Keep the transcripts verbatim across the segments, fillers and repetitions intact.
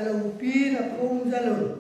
Alopi na pum jalun.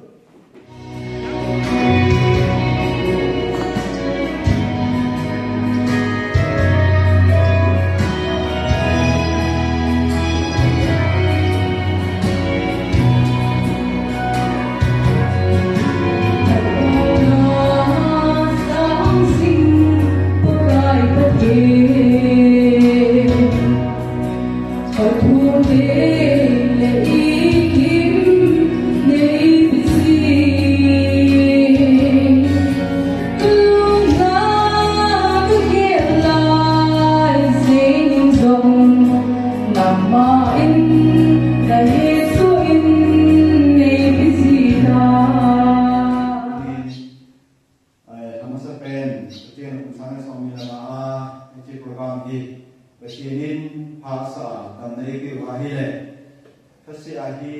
Ai, amasa pen, Pathen kum sang le som ni le nga a, hiche program hi, Pathen in phasah a, damna eipeh u ahile. Thase ahi.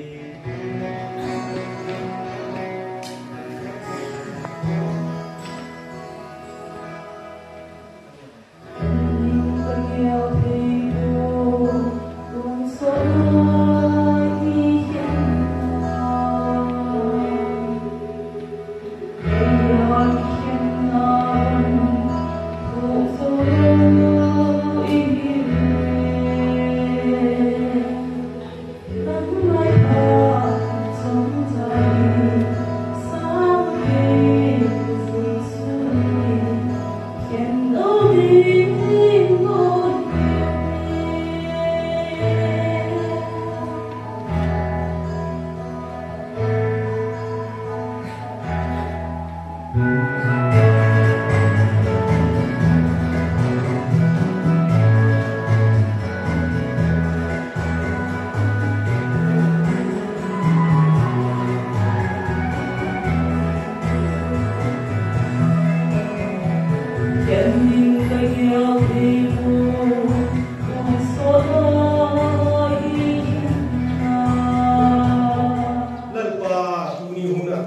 Lalpa, tuni huna,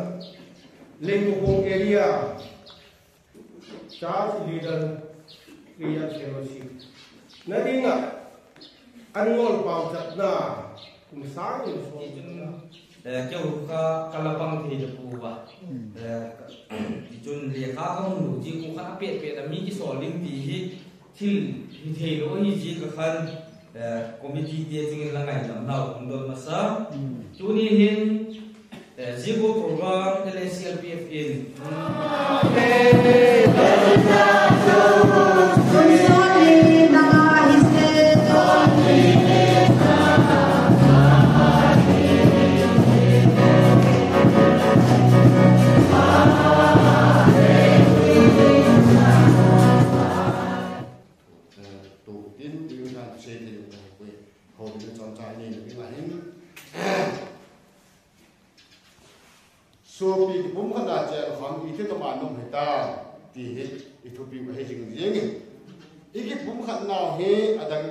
Lengkong area, Church Leader Prayer Fellowship. Na dinga, an ngol pau chatna, kum sang in so. Eh, keu kha ka la pang thei le pu ba. Eh, ka, ti chun lekha ka hung lu ji ku kha pet pet a mi kisol ding ti hi thil hi thei lo hi ji ka khan, eh, committee te chingin la ngaidam nau hung dol masa. Tuni hin, eh, Zigo program L A C L P F in. Sopi kipumkhatna cheh khang iti kama nom hita, ti hi i thupi u ahi jing jing e. I kipumkhatna hi adang.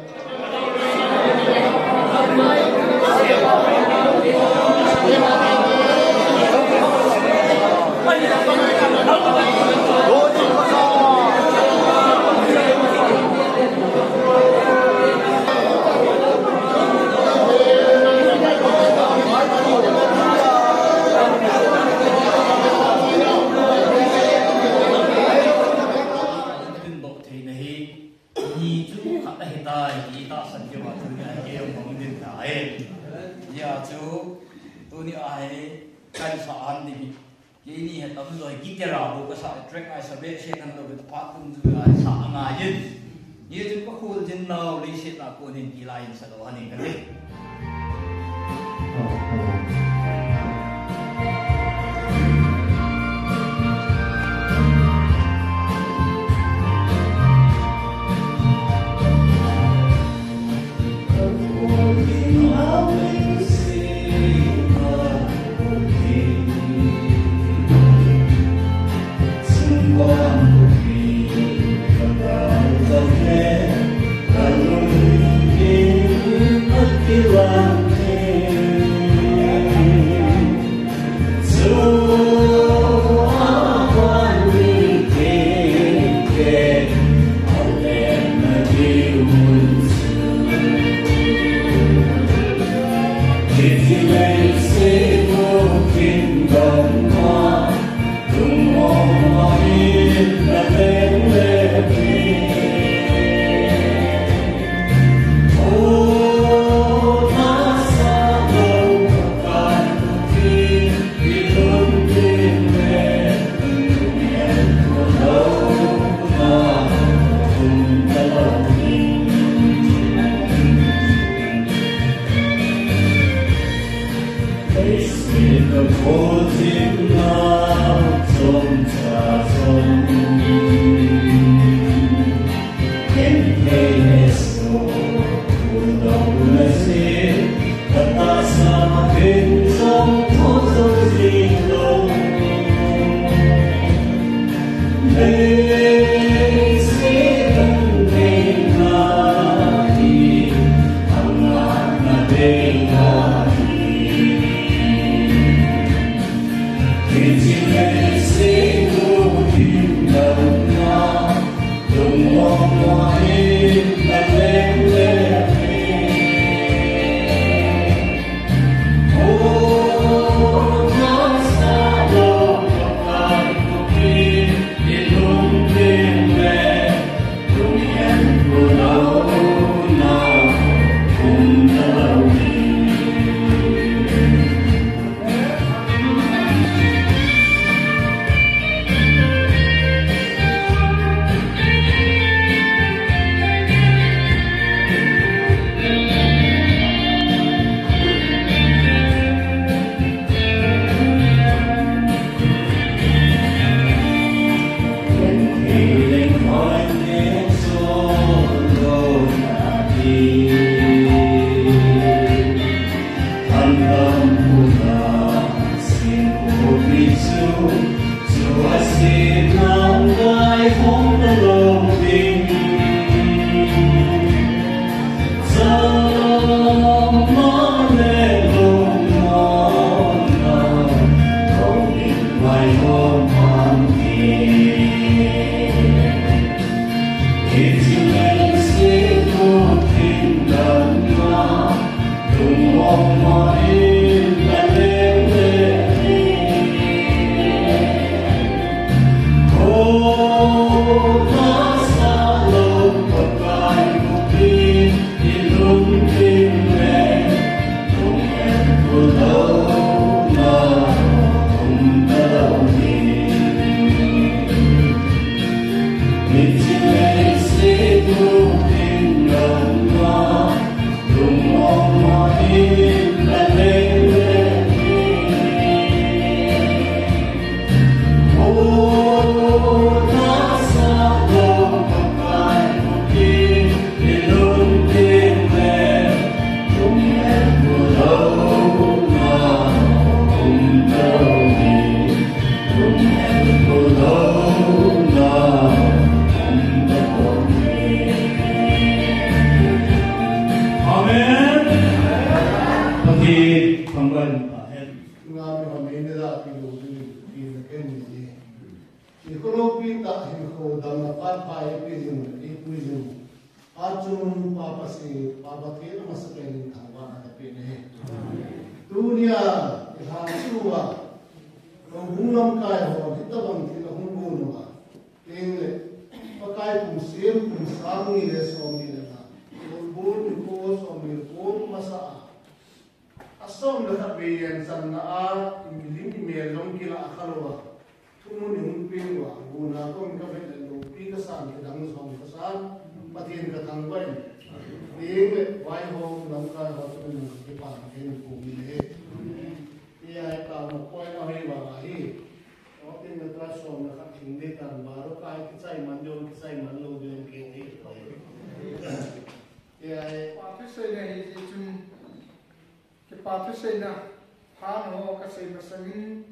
Ni chu khat ahitai, ti tahsan keu a tuni a keu hung din tai. Hijeh chun, tuni a hi, kahin sa an ding hi. Keini hi tamjo hi guitar a bou kasa, track a hi sa behseh tah lou, guitar phat tum chu a hi sa angai in. Hijeh chun ka khol jin nau, leiset a konin kilai in sa lou ahi ka ti. Amen. Pathen thangvah in tahen. Nga mi hon ni da pi lo ni pi na ken ni. Ni ko lo pi ta hin ko dam na pa pa e pi jing e pi jing. Pa chung pa pa si pa pa thi na masa ken ni thangvah na ta pi ni. Tunia i ha chu wa. Ko hung lam kai ho ni ta bang thi na hung bu no wa. Tengle, Pakai kum siem kum sang ni le som ni le nga. Kum bul ni ko som ni ko masa a. Asom le khat vei yen channa a, i milim i mel jong kila a kha lo a. Thumun i hung peng uva, guna kom ka vet le lo pi ka san ki dang jong ka san. Pathen ka thangvah in. Tengle, vai ho, lam kai ho, thumun ki pa ka ken kum ni le. Ti ai ta ma koi na hoi va hi. Tin na ta som na khat thing ding tan ba ro kai kichai man ding kichai man lo ding ke ni. Ya, eh, pa thusei na hi ji chun. Kipa thusei na. Phan ho ka sei masangin.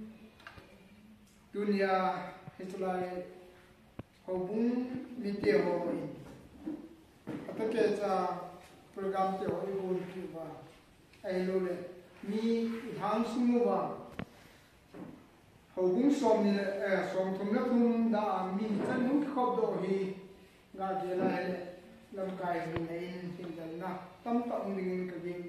Tunia hi chulai. Houbung mite ho in. Atake cha program te ho i bol ki ba. Ahilou le. Mi i hang sung uva. Houbung som ni le, eh, som thum le thum da a mi chan hung kikhop doh hi ga gel a hile lamkai ni na in hin dan na tam ta um ding in ka gel.